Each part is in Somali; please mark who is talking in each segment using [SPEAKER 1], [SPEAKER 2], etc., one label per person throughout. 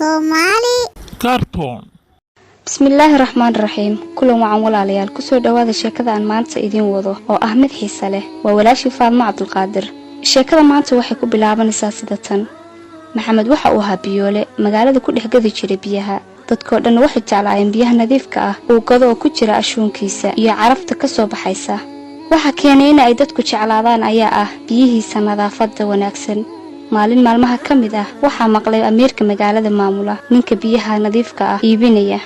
[SPEAKER 1] Soomaali.
[SPEAKER 2] Cartoon.
[SPEAKER 3] Bismillaahi raxmaan raxiim. Kulan wacan, walaalayaal. Kusoo dhowaada sheekada aan maanta idiin wado oo ah mid xiise leh. Waa walaashii Faadmo Cabdulqaadir. Sheekada maanta waxay ku bilaabanaysaa sida tan. Maxamed waxa uu ahaa biyoole magaalada ku dhex gadi jiray biyaha. Dadkoo dhan waxay jeclaayeen biyaha nadiifka ah uu gado oo ku jira ashuunkiisa iyo carafta ka soo baxaysa. Waxa keenay in ay dadku jeclaadaan ayaa ah biyihiisa nadaafadda wanaagsan. Maalin maalmaha ka mid ah waxaa maqlay amiirka magaalada maamula ninka biyaha nadiifka ah iibinaya.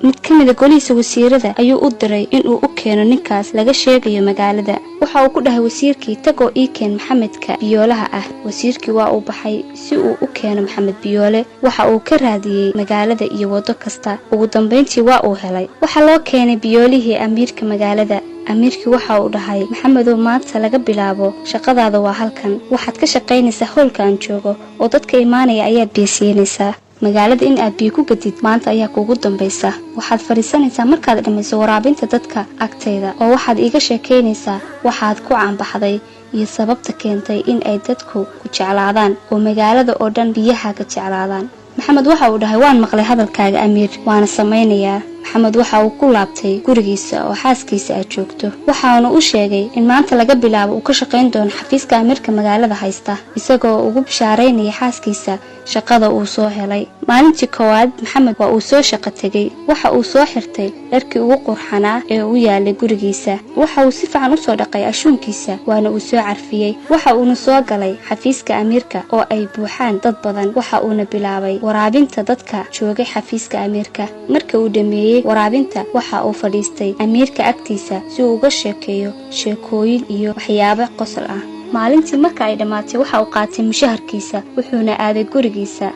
[SPEAKER 3] Mid ka mida golihiisa wasiirada ayuu u diray inuu u keeno ninkaas laga sheegayo magaalada. Waxa uu ku dhahay wasiirkii, "Tagoo ii keen Maxamedka biyoolaha ah." Wasiirkii waa uu baxay si uu u keeno Maxamed Biyoole. Waxa uu ka raadiyey magaalada iyo waddo kasta. Ugu dambayntii waa uu helay. Waxaa loo keenay biyoolihii amiirka magaalada. Amiirkii waxa uu dhahay, "Maxamedow, maanta laga bilaabo shaqadaada waa halkan. Waxaad ka shaqaynaysaa hoolka aan joogo oo dadka imaanaya ayaad biyo siinaysaa. Magaalada in aad biyo ku gadid maanta ayaa kuugu dambaysa. Waxaad fadhiisanaysaa markaad dhammayso waraabinta dadka agtayda, oo waxaad iiga sheekaynaysaa waxaad ku caanbaxday iyo sababta keentay in ay dadku ku jeclaadaan oo magaalada oo dhan biyaha ka jeclaadaan." Maxamed waxa uu dhahay, "Waan maqlay hadalkaaga, amiir, waana samaynayaa." Maxamed waxa uu ku laabtay gurigiisa oo xaaskiisa aad joogto. Waxaana u sheegay in maanta laga bilaabo uu ka shaqayn doono xafiiska amiirka magaalada haysta, isagoo ugu bishaaraynaya xaaskiisa shaqada uu soo helay. Maalintii koowaad Maxamed waa uu soo shaqo tegey. Waxa uu soo xirtay dharkii ugu qurxanaa ee u yaalay gurigiisa. Waxa uu si fiican usoo dhaqay ashuunkiisa, waana uu soo carfiyey. Waxa uuna soo galay xafiiska amiirka oo ay buuxaan dad badan. Waxa uuna bilaabay waraabinta dadka joogay xafiiska amiirka. Marka uu dhameeyey waraabinta, waxa uu fadhiistay amiirka agtiisa si uu uga sheekeeyo sheekooyin iyo waxyaabo qosol ah. Maalintii marka ay dhammaatay, waxa uu qaatay mushaharkiisa, wuxuuna aaday gurigiisa.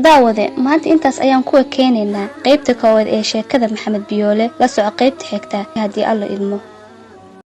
[SPEAKER 3] Daawade, maanta intaas ayaan kuwa keenaynaa qaybta koowaad ee sheekada Maxamed Biyoole. La soco qaybta xigta haddii Alla idmo.